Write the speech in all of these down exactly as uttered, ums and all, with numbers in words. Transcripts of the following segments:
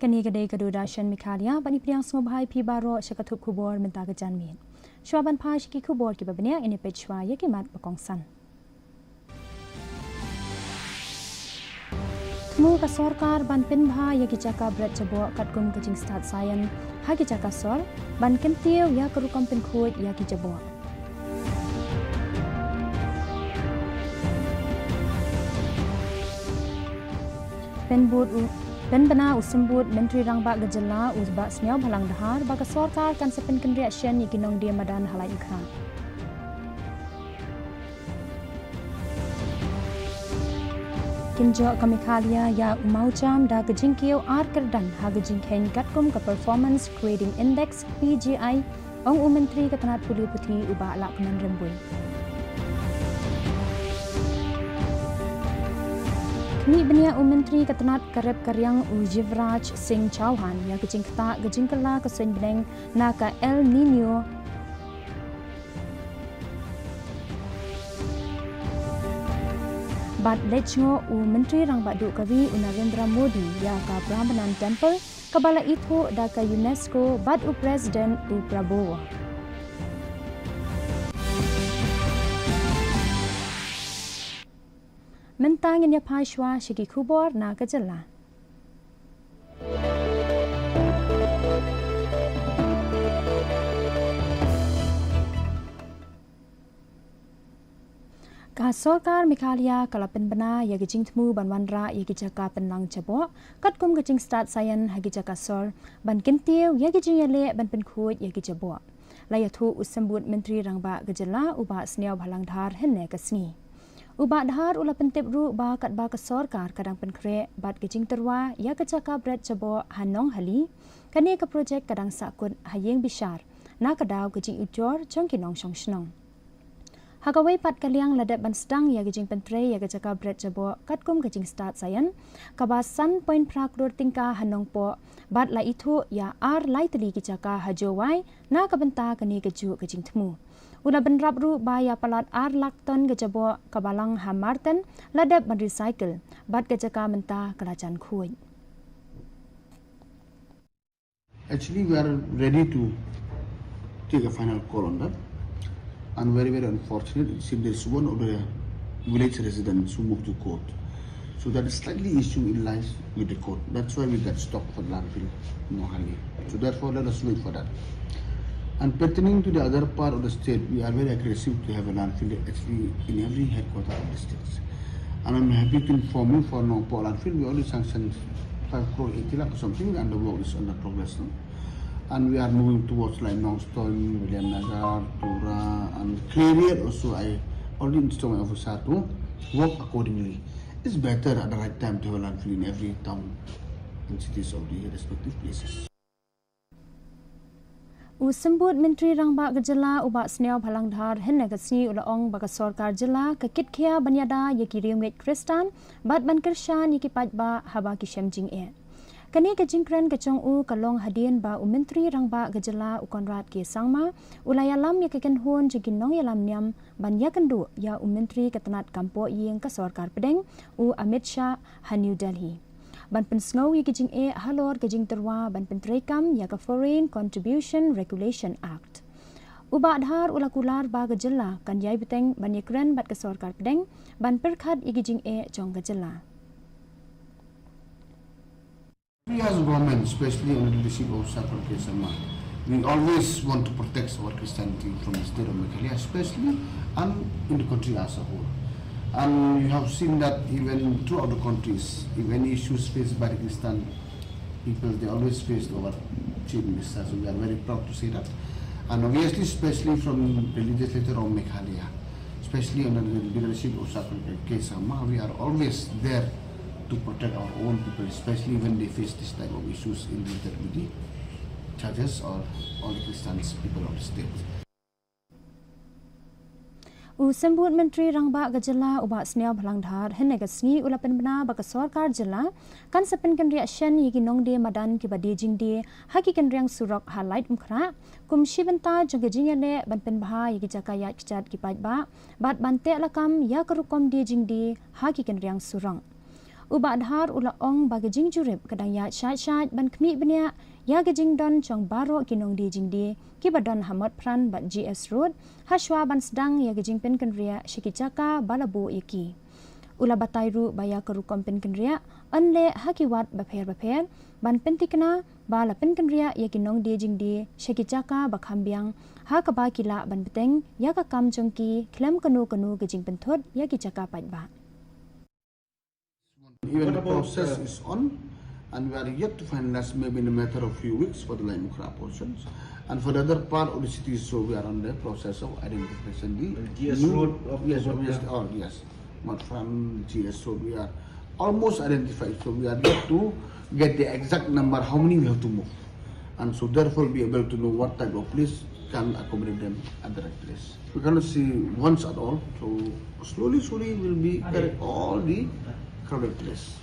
Kane ka dei ka Doordarshan Meghalaya, bad ngi pdiang sngewbha ïa phi baroh sha ka thup khubor mynta ka janmiet. Shuwa ban phai sha ki khubor kiba bniah, ngin ïa peit shuwa ïa ki mat ba kongsan. Thmu ka sorkar ban pynbha ïa ki jaka bret jaboh katkum ka jingstad saian ha ki jaka sor, ban kyntiew ïa ka rukom pynkhuid ïa ki jaboh. Pynbud u, pynbna u Symbud Myntri Rangbah ka Jylla u Bah Sniawbhalang Dhar ba ka sorkar kan sa pynkynriah shen ïa ki nongdie madan ha Laitumkhrah. Kynjoh ka Meghalaya ïa u mawjam da ka jingkiew ar kyrdan ha ka jingkheiñ katkum ka Performance Grading Index, P G I, ong u Myntri ka tnat pule puthi u Bah Lahkmen Rymbui. Khmih bniah u Myntri ka tnat ka rep ka riang u Shivraj Singh Chouhan ïa ka jingktah ka jingkylla ka suiñ bneng na ka El Niño. Bad leit shngoh u Myntri Rangbah Duh ka ri u Narendra Modi ïa ka Prambanan Temple kaba la ithuh da ka UNESCO bad u President u Prabowo. Mynta ngin ïa phai shuwa sha ki khubor na ka jylla. Ka sorkar Meghalaya ka la pynbna ïa ka jingthmu ban wanrah ïa ki jaka pynlang jaboh katkum ka jingstad saian ha ki jaka sor, ban kyntiew ïa ki jingïaleh ban pynkhuid ïa ki jaboh. La ïathuh u Symbud Myntri Rangbah ka jylla u Bah Sniawbhalang Dhar hynne ka sngi. U Bah Dhar u la pyntip ruh ba katba ka sorkar ka dang pynkhreh bad ka jingtyrwa ïa ka jaka bret jaboh ha Nonghali, kane ka projek ka dang sahkut ha ïing bishar na ka daw ka jingujor jong ki nongshong shnong. Ha kawei pat ka liang, la dep ban sdang ïa ka jingpyntrei ïa ka jaka bret jaboh katkum ka jingstad saian kaba san point phra klur tyngka ha Nongpoh, bad la ithuh ïa ar lai tylli ki jaka ha Jowai na ka bynta kane kajuh ka jingthmu. U la bynrap ruh ba ïa palat ar lak ton ka jaboh kaba lang ha Marten la dep ban recycle, bad ka jaka mynta ka la jan khuid. Actually, we are ready to take a final call on that. And very, very unfortunate, it seems there's one of the village residents who moved to court. So that is slightly issue in line with the court. That's why we got stopped for landfill, Nonghali. So therefore, let us wait for that. And pertaining to the other part of the state, we are very aggressive to have a landfill actually in every headquarter of the states. And I'm happy to inform you, for Nongpoh landfill, we already sanctioned five crore eighty lakh or something, and the work is under progress now. And we are moving towards, like, Nongstoin, Williamnagar, Tura, and Khliehriat also. I already instruct my officer to work accordingly. It's better at the right time to have a landfill in every town and cities of the respective places. U Symbud Myntri Rangbah ka jylla u Bah Sniawbhalang Dhar hynne ka sngi u la ong ba ka sorkar jylla ka kitkhia ban ïada ïa ki riewngeit Khristan bad ban kyrshan ïa ki paidbah haba ki shem jingeh. Kane ka jingkren ka jong u ka long hadien ba u Myntri Rangbah ka jylla u Conrad K Sangma u la ïalam ïa ka kynhun jong ki nongïalam niam ban ïakynduh ïa u Myntri ka tnat kam pohïing ka sorkar pdeng u Amit Shah ha New Delhi, ban pynsngew ïa ki jingeh halor ka jingtyrwa ban pyntreikam ïa ka Foreign Contribution Regulation Act. U Bah Dhar u la kular ba ka jylla kan ïai bteng ban ïakren bad ka sorkar pdeng ban pyrkhat ïa ki jingeh jong ka jylla. We as government, especially under the leadership of Sakon K Sangma, we always want to protect our Christianity from the state of Meghalaya, especially and in the country as a whole. And you have seen that even throughout the countries, if any issues faced by the Christian people, they always face our chief minister. So we are very proud to say that. And obviously, especially from the legislature of Meghalaya, especially under the leadership of Sakon K Sangma, we are always there to protect our own people, especially when they face this type of issues in related with the churches or all the Christian people of the state. U Symbud Myntri Rangbah ka jylla u Bah Sniawbhalang Dhar hynne ka sngi u la pynbna ba ka sorkar jylla kan sa pynkynriah shen ïa ki nongdie madan kiba die jingdie ha ki kynriang surok ha Laitumkhrah, kum shi bynta jong ka jingïaleh ban pynbha ïa ki jaka ïaid kjat ki paidbah bad ban teh lakam ïa ka rukom die jingdie ha ki kynriang surok. U Bah Dhar u la ong ba ka jingjurip ka dang ïaid shait shait ban khmih bniah ïa ka jingdon jong baroh ki nongdie jingdie kiba don ha Motphran bad G S Road, ha shwa ban sdang ïa ka jingpynkynriah sha ki jaka ba la buh ïa ki. U la batai ruh ba ïa ka rukom pynkynriah yn leh ha ki ward bapher bapher, ban pynthikna ba la pynkynriah ïa ki nongdie jingdie sha ki jaka ba kham biang, ha kaba ki lah ban bteng ïa ka kam jong ki khlem kano kano ka jingpynthut ïa ki jaka paidbah. Even the process is on, and we are yet to finalize, maybe in a matter of few weeks for the Laitumkhrah portions. And for the other part of the city, so we are on the process of identification. The G S new, Road of yes, Motphran. Obviously, all, yes. Motphran, G S Road, we are almost identified, so we are yet to get the exact number, how many we have to move. And so therefore be able to know what type of place can accommodate them at the right place. We cannot see once at all, so slowly, slowly we'll be carrying all the crowded place.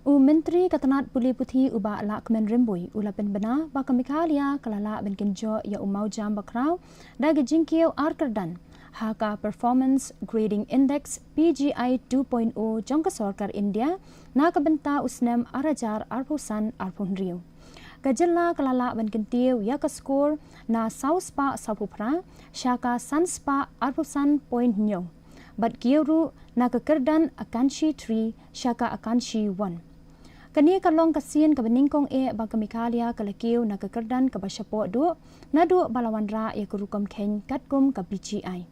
U Myntri ka tnat pule puthi u Bah Lahkmen Rymbui u la pynbna ba ka Meghalaya ka la lah ban kynjoh ïa u mawjam bakhraw da ka jingkiew ar kyrdan ha ka Performance Grading Index, P G I two point oh, jong ka sorkar India na ka bynta u snem ar hajar arphew san arphew hynriew. Ka jylla ka la lah ban kyntiew ïa ka score na saw spah sawphew phra sha ka san spah arphew san point hynñiew, bad kiew ruh na ka kyrdan Akanshi three sha ka Akanshi one. Kane ka long ka sien kaba nyngkong eh ba ka Meghalaya ka la kiew na ka kyrdan kaba shapoh duh naduh ba la wanrah ïa ka rukom kheiñ katkum ka P G I.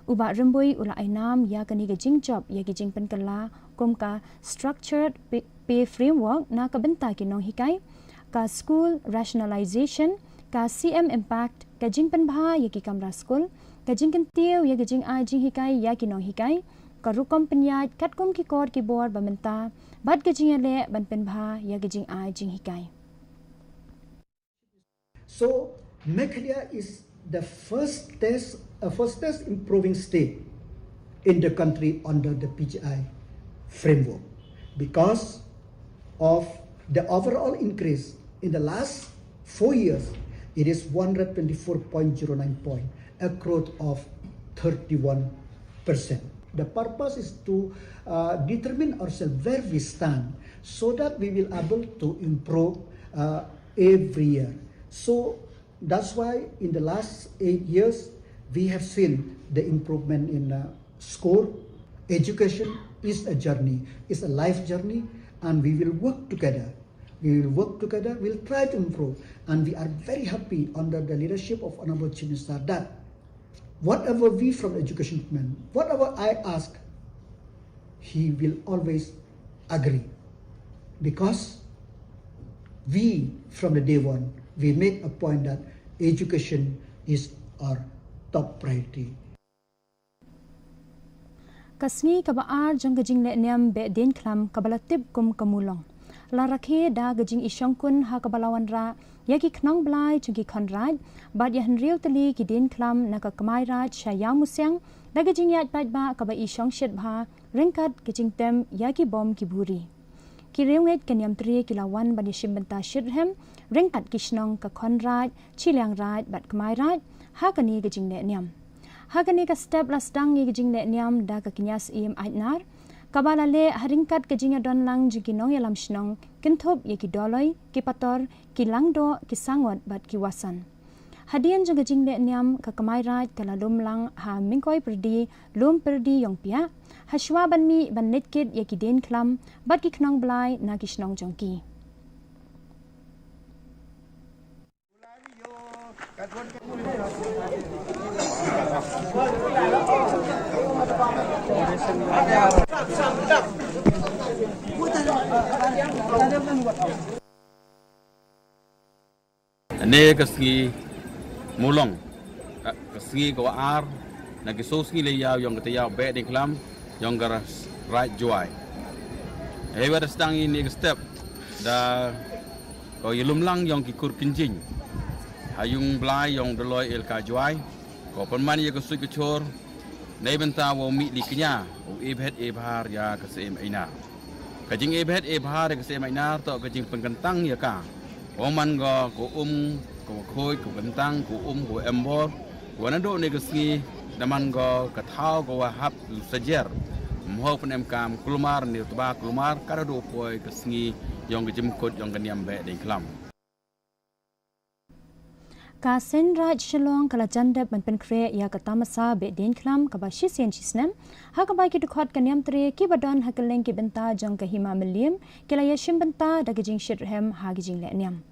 U Bah Rymbui u la ai nam ïa kane ka jingjop ïa ki jingpynkylla kum ka Structured Pay, Pay Framework na ka bynta ki nonghikai, ka School Rationalization, ka C M Impact, ka jingpynbha ïa ki kamra skul, ka jingkyntiew ïa ka jingai jinghikai ïa ki nonghikai, ka rukom pynïaid katkum ki kor ki bor ba mynta, bad ka jingïaleh ban pynbha ïa ka jingai jinghikai. So, Meghalaya is the fastest, uh, fastest improving state in the country under the P G I framework because of the overall increase in the last four years. It is one hundred twenty-four point zero nine point, a growth of thirty-one percent. The purpose is to, uh, determine ourselves where we stand so that we will able to improve, uh, every year. So that's why in the last eight years, we have seen the improvement in, uh, score. Education is a journey, is a life journey, and we will work together. We will work together, we'll try to improve, and we are very happy under the leadership of Honorable Chief Minister that whatever we from the education department, whatever I ask, he will always agree. Because we, from the day one, we make a point that education is our top priority. Ka sngi kaba ar jong ka jinglehniam beh dieñkhlam kaba la tip kum ka Mulong la rakhe da ka jingishongkun ha kaba la wanrah ïa ki khnong blai jong ki khonraij bad ïa hynriew tylli ki dieñkhlam na ka Kmairaij sha Ïawmusiang da ka jingïaid paidbah kaba ishongshit bha ryngkat ka jingtem ïa ki bom ki buri. Ki riewngeit ka Niamtre ki la wan ban ïashim bynta shitrhem ryngkat ki shnong ka Khonraij, Chilliangraij bad Kmairaij ha kane ka jinglehniam. Ha kane ka step la sdang ïa ka jinglehniam da ka Kñia Syiem Aitnar kaba la leh ha ryngkat ka jingïadonlang jong ki nongïalam shnong kynthup ïa ki Doloi, ki Pator, ki Langdoh, ki Sangot bad ki Wasan. Hadien jong ka jinglehniam ka Kmairaij ka la lum lang ha Myngkoipyrdi, Lumpyrdi, Iongpiah, ha shuwa ban mih ban leit kit ïa ki dieñkhlam bad ki khnong blai na ki shnong jong ki. Kane ka sngi Mulong, ka sngi ka wa ar na ki soo sngi leh ïaw yong ka tayaaw beh dieñkhlam yong ka Raij Jowai. Hei wa da sdang ïa kane ka step da ka ïalum lang yong ki kur kynjing ha yung blai yong Doloi Elaka Jowai, ka pynman ïa ka suit ka shor neibynta wow mih lih kñia u e bhet e bhar ïa ka Syiem Aitnar. Ka jing e bhet e bhar ïa ka Syiem Aitnar toh ka jingpynkyntang ïa ka. Wow man ko ka um, ko wa khuid, ko kyntang, ko um, ko em bor, ko wa naduh ne ka sngi, da man ko ka thaw ko wa hap u sajer Mho pynemkam kulmar ne u tba kulmar ka da duh poi ka sngi yong ka jingkut yong ka niam Behdieñkhlam. Ka Seiñ Raij Shillong ka la jan dep ban pynkhreh ïa ka tamasa Behdieñkhlam kaba shisien shisnem, ha kaba ki dkhot ka niam tre kiba don ha kylleng ki bynta jong ka Hima Mylliem ki la ïashim bynta da ka jingshitrhem ha ka jingleh niam.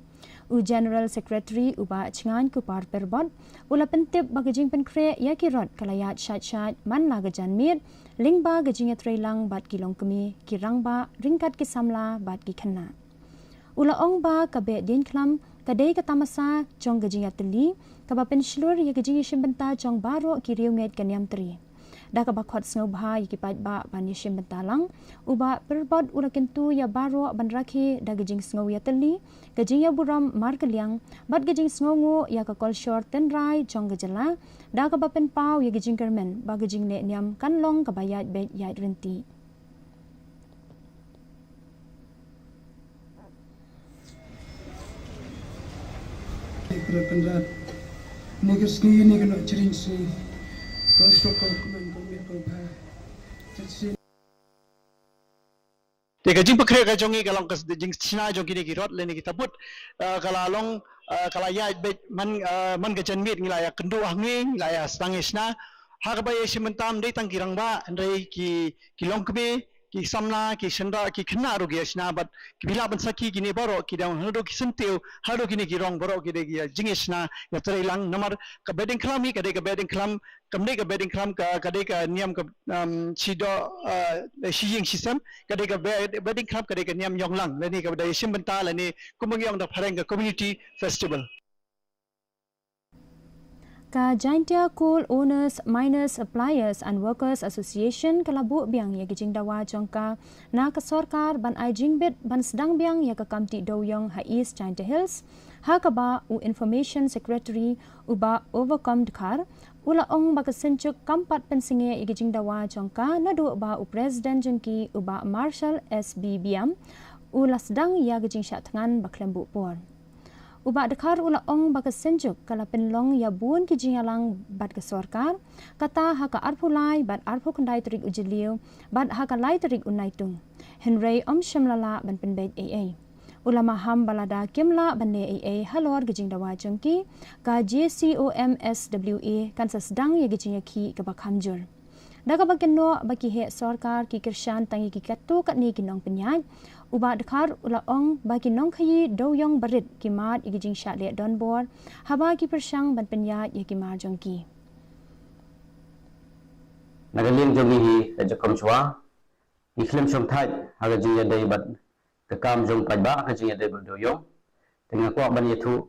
U General Secretary u Bah Chngaiñ Kupar Pyrbot u la pyntip ba ka jingpynkhreh ïa ki rot ka la ïaid shait shait man la ka janmiet, lyngba ka jingïatreilang bad ki longkmie, ki rangbah, ryngkat ki samla bad ki khynnah. U la ong ba ka Behdieñkhlam ka dei ka tamasa jong ka jingïatylli kaba pynshlur ïa ka jingïashim bynta jong baroh ki riewngeit ka niam tre. Da kaba khot sngewbha ïa ki paidbah ban ïashim bynta lang, u Bah Pyrbot u la kyntu ïa baroh ban rakhe da ka jingsngew ïatylli, ka jingïaburom markylliang bad ka jingsngewnguh ïa ka kolshor tynrai jong ka jylla, da kaba pynpaw ïa ka jingkyrmen ba ka jingleh niam kan long kaba ïaid beit ïaid ryntih. Te ka jingpynkhreh ka jong ngi ka long ka jingshna jong kine ki rot lane ki tabut, eh, ka la long, eh, ka la ïaid beit man, eh, man ka janmiet ngi la ïakynduh hangne, ngi la ïa sdang ïa shna. Ha kaba ïashim bynta ym dei tang ki rangbah, hynrei ki, ki longkmie, ki samla, ki shynrang, ki khynnah ruh ki ïashna bad kiba lah ban sakhi kine baroh ki dang haduh ki syntiew, haduh kine ki rong baroh ki dei ki ïa jingïashna ïatreilang namar ka Behdieñkhlam hi ka dei ka Behdieñkhlam, kam dei ka Behdieñkhlam ka, ka dei ka niam ka, um, shidoh, uh, shi ïing shi sem, ka dei ka Beh-, Behdieñkhlam ka dei ka niam yong lang, lane ka dei shim bynta lane kumba ngi ong da phareng ka community festival. Ka Jaintia Coal Owners, Miners, Suppliers and Workers Association ka la buh biang ïa ka jingdawa jong ka na ka sorkar ban ai jingbit ban sdang biang ïa ka kam tih dewïong ha East Jaintia Hills, ha kaba u Information Secretary u Bah Overcome Dkhar u la ong ba ka Synjuk kam pat pynsngew ïa ka jingdawa jong ka naduh ba u President jong ki u Bah Marshal S B Biam u la sdang ïa ka jingshah thngan ba khlem buh por. U Bah Dkhar u la ong ba ka Synjuk ka la pynlong ïa bun ki jingïalang bad ka sorkar, kata ha ka arphew lai bad arphew khyndai tarik u Jylliew bad ha ka lai tarik u Naitung. Hynrei ym shym la lah ban pynbeit ei ei. U la maham ba lada kim lah ban leh ei ei halor ka jingdawa jong ki, ka J C O M S W A kan sa sdang ïa ka jingïakhih kaba kham jur. Da kaba kynnoh ba ki heh sorkar ki kyrshan tang ïa ki katto katne ki nongpynïaid, u Bah Dkhar u la ong ba ki nongkhaïi dewïong barit ki mad ïa ki jingshah leh donbor haba ki pyrshang ban pynïaid ïa ki mar jong ki. Na ka liang jong ngi hi ka Jakom Chwa, ngi khlem shongthait ha ka jingïadei bad ka kam jong paidbah ka jingïadei bad dewïong. Te nga kwah ban ïathuh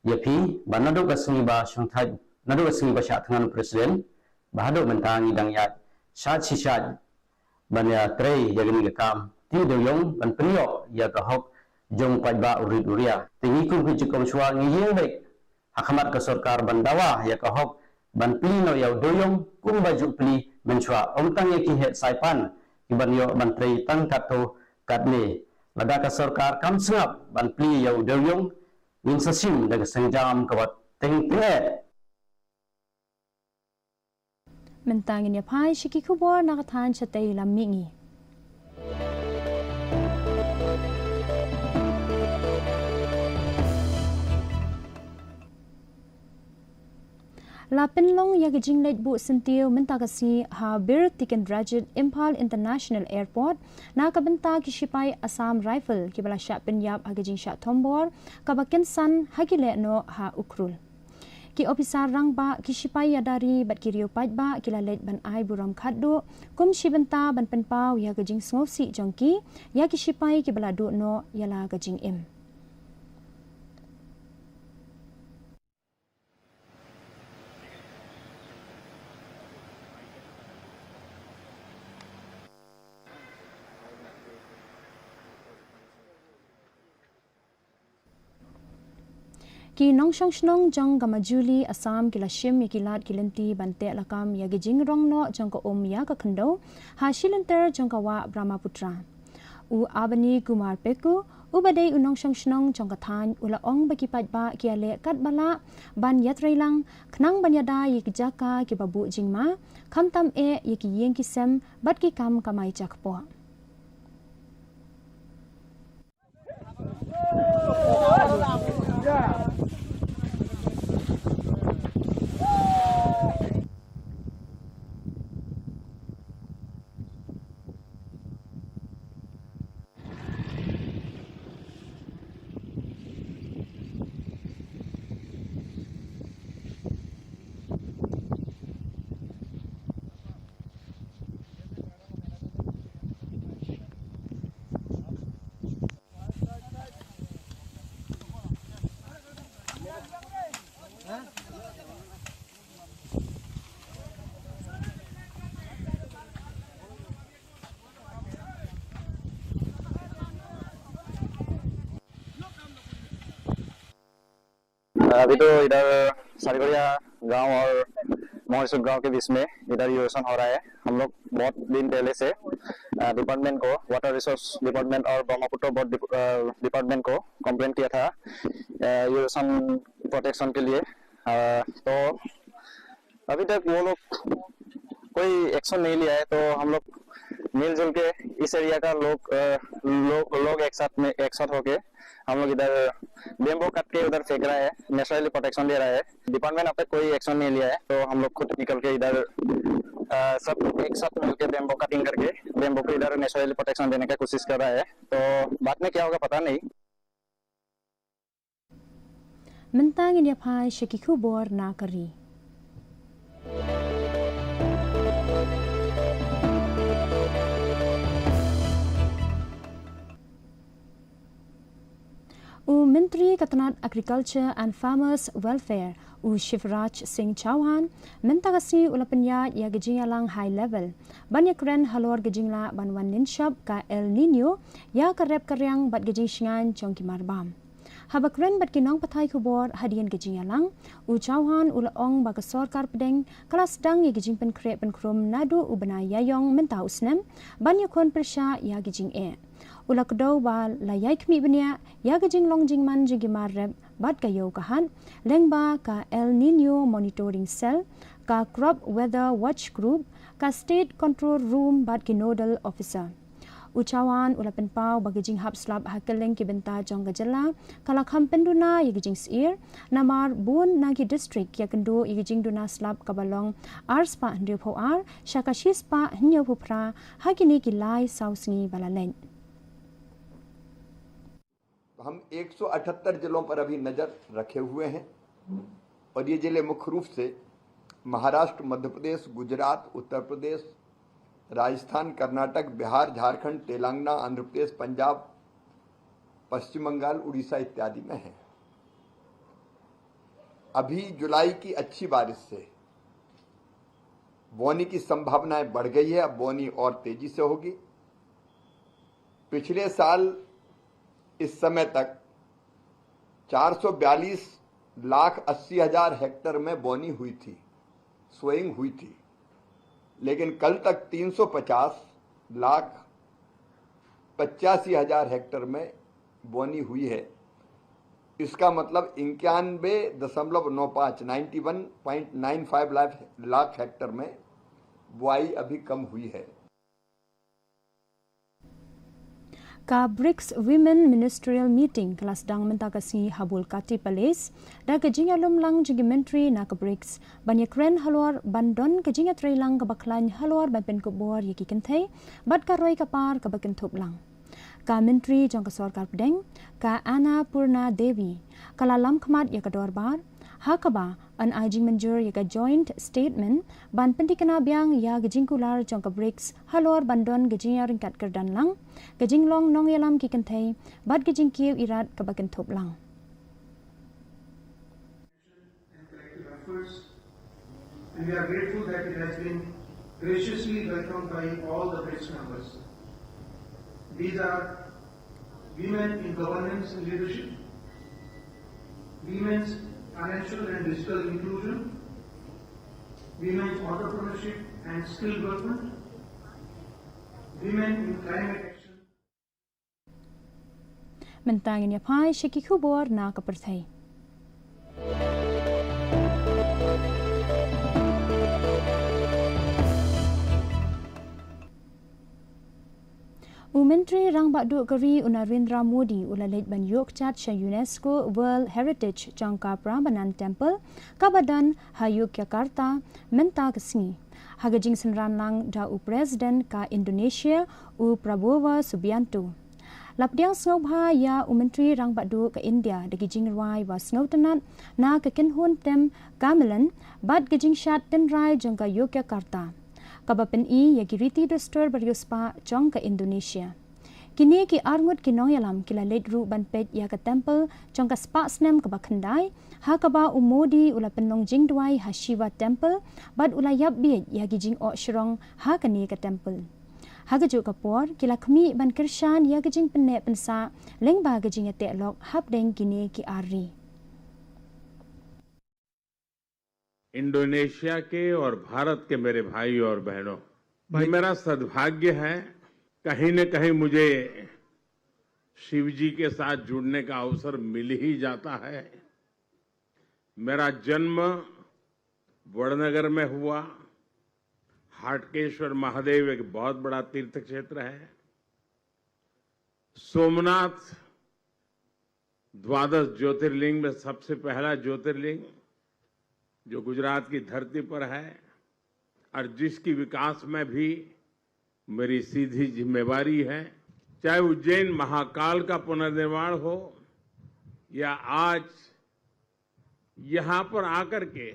ïa phi ba naduh ka sngi ba shongthait, naduh ka sngi ba shah thngan u President ba haduh mynta ngi dang ïaid shait shi shait ban ïatrei ïa kane ka kam tih dewïong ban pynïoh ïa ka hok jong paidbah u rit u ria. Te ngi kum ki Jakom Chwa ngi ïeng beit ha khmat ka sorkar ban dawa ïa ka hok ban plie noh ïa u dewïong kumba ju plie mynshuwa, ym tang ïa ki heh saipan ki ban ïoh ban trei tang katto katne. Lada ka sorkar kam sngap ban plie ïa u dewïong, ngin sa shim da ka sienjam kaba teng teng eh. Mynta ngin ïa phai sha ki khubor na ka thaiñ shatei lam mihngi. La pynlong ïa ka jingleit buh syntiew mynta ka sngi ha Bir Tikendrajit Imphal International Airport na ka bynta ki shipai Assam Rifle kiba la shah pynïap ha ka jingshah thombor kaba kynsan ha ki lehnoh ha Ukhrul. Ki ophisar rangbah, ki shipai ïada ri bad ki riew paidbah ki la leit ban ai burom khatduh kum shi bynta ban pynpaw ïa ka jingsngewsih jong ki ïa ki shipai kiba la duh noh ïa la ka jingim. Ki nongshong shnong jong ka Majuli Assam ki la shim ïa ki lad ki lynti ban teh lakam ïa ki jingrong noh jong ka um ïa ka khyndew ha shi lynter jong ka wah Brahmaputra. U Abani Kumar Peku, Uba dei u nongshong shnong jong ka thaiñ u la ong ba ki paidbah ki ïaleh katba lah ban ïatreilang khnang ban ïada ïa ki jaka kiba buh jingma, khamtam eh ïa ki ïing ki sem bad ki kam kamai jakpoh. अभी तो इधर सरगोरिया गांव और मोहरसुद गांव के बीच में इधर यूरोसन हो रहा है। हम लोग बहुत दिन पहले से डिपार्टमेंट को, वाटर रिसोर्स डिपार्टमेंट और ब्रह्मपुत्र बोर्ड डिपार्टमेंट को कंप्लेन किया था यूरोसन प्रोटेक्शन के लिए। अ, तो अभी तक वो लोग कोई एक्शन नहीं लिया है, तो हम लोग मिलजुल के इस एरिया का लोग, अ, लोग, लोग एक साथ में, एक साथ होके हम लोग इधर बेम्बो काट के उधर फेंक रहा है, नेचुरली प्रोटेक्शन दे रहा है। डिपार्टमेंट अब तक कोई एक्शन नहीं लिया है, तो हम लोग खुद निकल के इधर, अ, सब एक साथ मिलके बेम्बो कटिंग करके बेम्बो को इधर नेचुरली प्रोटेक्शन देने का कोशिश कर रहा है। तो बाद में क्या होगा, पता नहीं। Mynta ngin ïa phai sha ki khubor na ka ri. U Myntri ka tnat Agriculture and Farmers Welfare, u Shivraj Singh Chauhan, mynta ka sngi u la pynïaid ïa ka jingïalang high level ban ïakren halor ka jinglah ban wan lynshop ka El Niño ïa ka rep ka riang bad ka jingshngaiñ jong ki marbam. Haba kren bad ki nongpathai khubor hadien ka jingïalang, u Chauhan u la ong ba ka sorkar pdeng ka la sdang ïa ka jingpynkhreh pynkhrum naduh u bnai Ïaïong mynta u snem ban ïakhun pyrshah ïa ka jingeh. U la kdew ba la ïai khmih bniah ïa ka jinglong jingman jong ki mar rep bad ka ïew ka hat lyngba ka El Niño Monitoring Cell, ka Crop Weather Watch Group, ka State Control Room bad ki Nodal Officer. U Chauhan u la pynpaw ba ka jinghap slap ha kylleng ki bynta jong ka jylla ka la kham pynduna ïa ka jingsyier, namar bun na ki district ki ïakynduh ïa ka jingduna slap kaba long ar spah hynriewphew ar sha ka shi spah hynñiewphew phra ha kine ki lai saw sngi ba la leit. तो हम एक सौ अठहत्तर जिलों पर अभी नज़र रखे हुए हैं और ये जिले मुख्य रूप से महाराष्ट्र, मध्य प्रदेश, गुजरात, उत्तर प्रदेश, राजस्थान, कर्नाटक, बिहार, झारखंड, तेलंगाना, आंध्र प्रदेश, पंजाब, पश्चिम बंगाल, उड़ीसा इत्यादि में हैं। अभी जुलाई की अच्छी बारिश से बोनी की संभावनाएं बढ़ गई है। अब बोनी और तेजी से होगी। पिछले साल इस समय तक चार सौ बयालीस लाख अस्सी हजार हेक्टर में बोनी हुई थी, सोइंग हुई थी, लेकिन कल तक तीन सौ पचास लाख पचासी हजार हेक्टर में बोनी हुई है। इसका मतलब इक्यानवे दशमलव नौ पाँच, ninety one point nine five lakh, lakh hectare में बुआई अभी कम हुई है। Ka BRICS Women Ministerial Meeting ka la sdang mynta ka sngi ha Bulkati Palace da ka jingïalum lang jong ki myntri na ka BRICS ban ïakren halor ban don ka jingïatreilang kaba khlaiñ halor ban pynkup bor ïa ki kynthei bad ka roi ka par kaba kynthup lang. Ka myntri jong ka sorkar pdeng, ka Annapurna Devi, ka la lam khmat ïa ka dorbar, ha kaba yn ai jingmynjur ïa ka joint statement ban pynthikna biang ïa ka jingkular jong ka BRICS halor ban don ka jingïaryngkat kyrdan lang, ka jinglong nongïalam ki kynthei bad ka jingkiew irat kaba kynthup lang. And collective efforts, and we are grateful that it has been graciously welcomed by all the BRICS members. These are women in governance and leadership, women's financial and digital inclusion, women's entrepreneurship and skill development, women in climate action. Mynta ngin ïa phai sha ki khubor na ka pyrthei. U Myntri Rangbah Duh ka ri u Narendra Modi u la leit ban ïoh kjat sha UNESCO World Heritage jong ka Prambanan Temple, kaba don ha Yogyakarta, mynta ka sngi, ha ka jingsynran lang da u President ka Indonesia, u Prabowo Subianto. La pdiang sngewbha ïa u Myntri Rangbah Duh ka India da ki jingrwai ba sngewtynnat na ka kynhun tem gamelan bad ka jingshad tynrai jong ka Yogyakarta, kaba pyni ïa ki riti dustur ba riewspah jong ka Indonesia. Kine ki arngut ki nongïalam ki la leit ruh ban peit ïa ka temple jong ka spah snem kaba khyndai, ha kaba u Modi u la pynlong jingduwai ha Shiva Temple bad u la ïap bieit ïa ki jingoh shrong ha kane ka temple. Ha kajuh ka por, ki la khmih ban kyrshan ïa ka jingpynneh pynsah lyngba ka jingïateh lok hapdeng kine ki ar ri. Indonesia के और भारत के मेरे भाइयों और बहनों, ये भाई। मेरा सद्भाग्य है, कहीं न कहीं मुझे शिव जी के साथ जुड़ने का अवसर मिल ही जाता है। मेरा जन्म वड़नगर में हुआ। हाटकेश्वर महादेव एक बहुत बड़ा तीर्थ क्षेत्र है। सोमनाथ द्वादश ज्योतिर्लिंग में सबसे पहला ज्योतिर्लिंग, जो गुजरात की धरती पर है और जिसकी विकास में भी मेरी सीधी जिम्मेवारी है। चाहे उज्जैन महाकाल का पुनर्निर्माण हो या आज यहाँ पर आकर के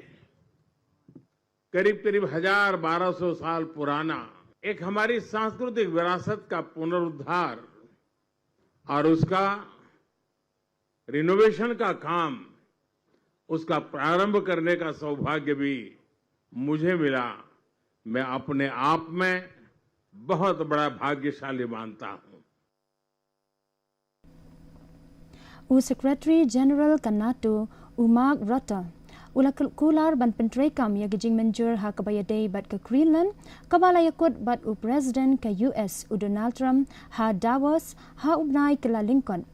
करीब करीब हजार बारह सौ साल पुराना एक हमारी सांस्कृतिक विरासत का पुनरुद्धार और उसका रिनोवेशन का काम, उसका प्रारंभ करने का सौभाग्य भी मुझे मिला। मैं अपने आप में बहुत बड़ा भाग्यशाली मानता हूँ। U Secretary General ka NATO, u Mark Rutte, u la kul-, kular ban pyntreikam ïa ka jingmynjur ha kaba ïadei bad ka Greenland, kaba la ïakut bad u President ka U S u Donald Trump ha Davos ha u bnai Kyllalyngkot,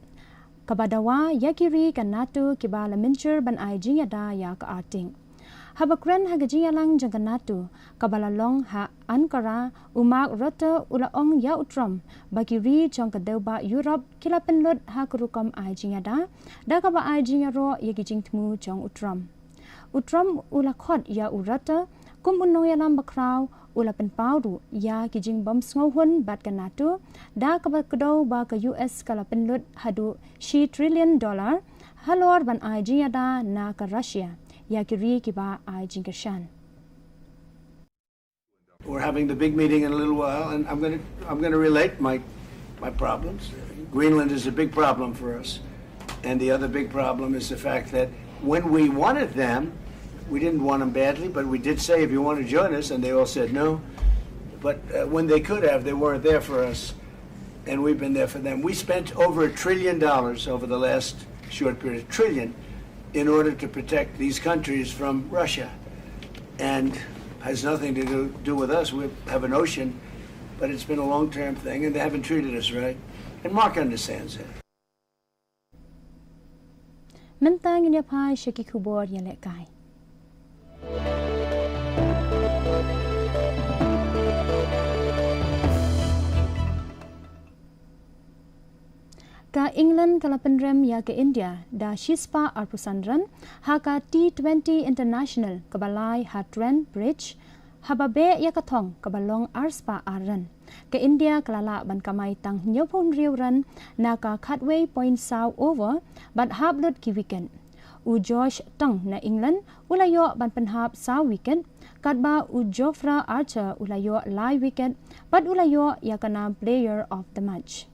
kaba dawa ïa ki ri ka NATO kiba la mynjur ban ai jingïada ïa ka Arctic. Haba kren ha ka jingïalang jong ka NATO kaba la long ha Ankara, u Mark Rutte u la ong ïa u Trump ba ki ri jong ka dewbah Europe ki la pynlut ha ka rukom ai jingïada, da kaba ai jingïaroh ïa ki jingthmu jong u Trump. U Trump u la khot ïa u Rutte kum u nongïalam bakhraw, u la pynpaw ruh ïa ki jingbym sngewhun bad ka NATO, da kaba kdew ba ka U S ka la pynlut haduh shi trillion dollar halor ban ai jingïada na ka Russia ïa ki ri kiba ai jingkyrshan. We're having the big meeting in a little while, and I'm gonna, I'm gonna relate my, my problems. Greenland is a big problem for us. And the other big problem is the fact that when we wanted them, we didn't want them badly, but we did say, "If you want to join us," and they all said no. But, uh, when they could have, they weren't there for us. And we've been there for them. We spent over a trillion dollars over the last short period, a trillion, in order to protect these countries from Russia. And has nothing to do, do with us. We have an ocean, but it's been a long-term thing, and they haven't treated us right. And Mark understands that. Mynta ngin ïa phai sha ki khubor ïalehkai. Ka England ka la pynrem ïa ka India da shispah arphew san run ha ka T twenty International kaba lai ha Trent Bridge, haba beh ïa ka thong kaba long arspah ar run. Ka India ka la lah ban kamai tang hynñiewphew hynriew run na ka khatwei point saw over bad hap lut ki wicket. U Josh Tongue na England u la ïoh ban pynhap saw wicket, katba u Jofra Archer u la ïoh lai wicket bad u la ïoh ïa ka nam Player of the Match.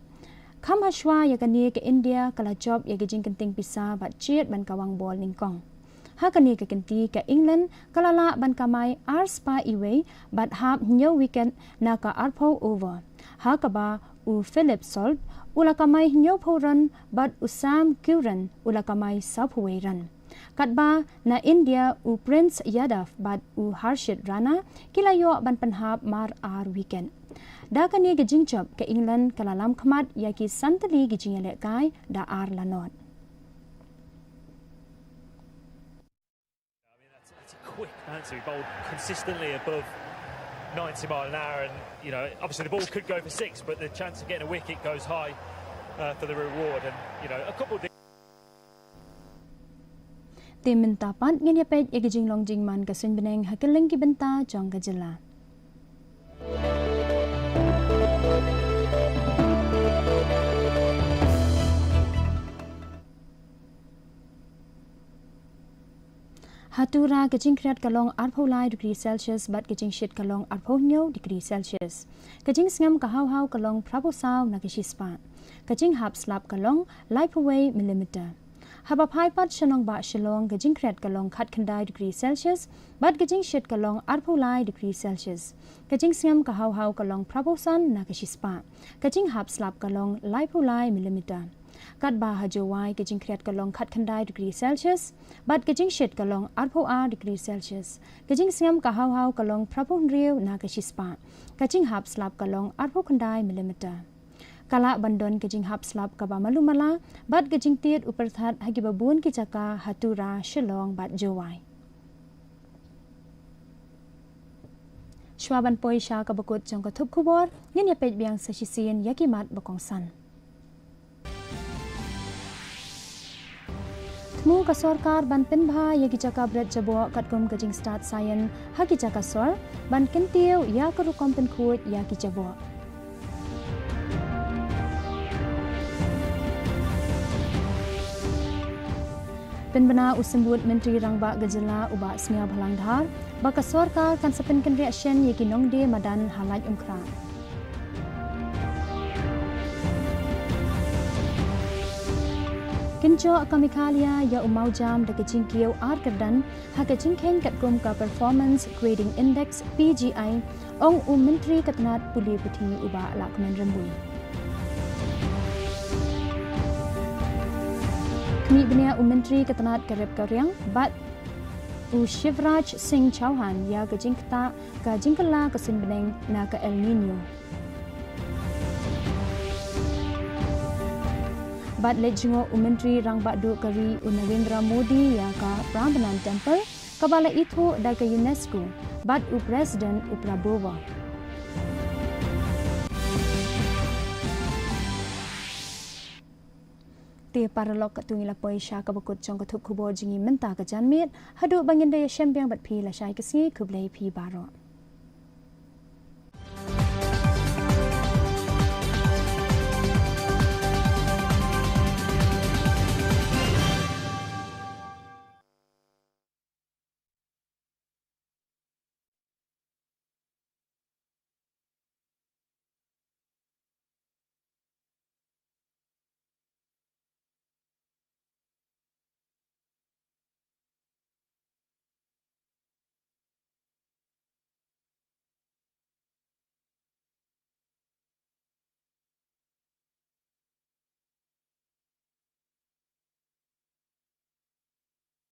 Kham hashwa ïa kane ka India ka la jop ïa ka jingkynting pisa bad jied ban kawang bol nyngkong. Ha kane ka kynti ka England ka la lah ban kamai arspah iwei bad hap hynñiew wicket na ka arphew over. Ha kaba u Philip Salt u la kamai hynñiewphew run bad u Sam Curran u la kamai sawphew wei run. Katba na India u Prince Yadav bad u Harshit Rana ki la ïoh ban pynhap mar ar wicket. Da kane ka jingjop ka England ka la lam khmat ïa ki san tylli ki jingïalehkai da ar la not. I mean, that's, that's a quick bouncer. He bowled consistently above ninety mile an hour, and you know, obviously the ball could go for six, but the chance of getting a wicket goes high uh, for the reward. And you know, a couple of Te mynta pat ngin ïa peit ïa ki jinglong jingman ka suiñ bneng ha kylleng ki bynta jong ka jylla. Ha Tura ka jingkhriat ka long arphew lai degree Celsius bad ka jingshit ka long arphew hynñiew degree Celsius. Ka jingsngem ka haw haw ka long phraphew saw na ka shispah. Ka jinghap slap ka long laiphew wei millimeter. Haba phai pat sha nongbah Shillong ka jingkhriat ka long khatkhyndai degree Celsius bad ka jingshit ka long arphew lai degree Celsius. Ka jingsngem ka haw haw ka long phraphew san na ka shispah. Ka jinghap slap ka long laiphew lai millimeter. Katba ha Jowai ka jingkhriat ka long khatkhyndai degree Celsius bad ka jingshit ka long arphew ar degree Celsius. Ka jingsngem ka haw haw ka long phraphew hynriew na ka shispah. Ka jinghap slap ka long arphew khyndai millimeter. Ka lah ban don ka jinghap slap kaba malu mala bad ka jingtied u pyrthat ha kiba bun ki jaka ha Tura, Shillong bad Jowai. Shuwa ban poi sha kaba kut jong ka thup khubor, ngin ïa peit biang sa shisien ïa ki mat ba kongsan. Thmu ka sorkar ban pynbha ïa ki jaka bret jaboh katkum ka jingstad saian ha ki jaka sor ban kyntiew ïa ka rukom pynkhuid ïa ki jaboh. Pynbna u symbud Myntri Rangbah ka jylla u Bah Sniawbhalang Dhar ba ka sorkar kan sa pynkynriah shen ïa ki nongdie madan ha Laitumkhrah. Kynjoh ka Meghalaya ïa u mawjam da ka jingkiew ar kyrdan ha ka jingkheiñ katkum ka Performance Grading Index, P G I, ong u Myntri ka tnat pule puthi u Bah Lahkmen Rymbui. Khmih bniah u Myntri ka tnat ka rep ka riang bad u Shivraj Singh Chouhan ïa ka jingktah ka jingkylla ka suiñ bneng na ka El Nino. Bad leit jngoh u Myntri Rangbah Duh ka ri u Narendra Modi ïa ka Prambanan Temple kaba la ithuh da ka UNESCO bad u President u Prabowo. Te paralok, katto ngi la poi sha kaba kut jong ka thup khubor jong ngi mynta ka janmiet, haduh ba ngin da ïashem biang bad phi lashai ka sngi, khublei phi baroh.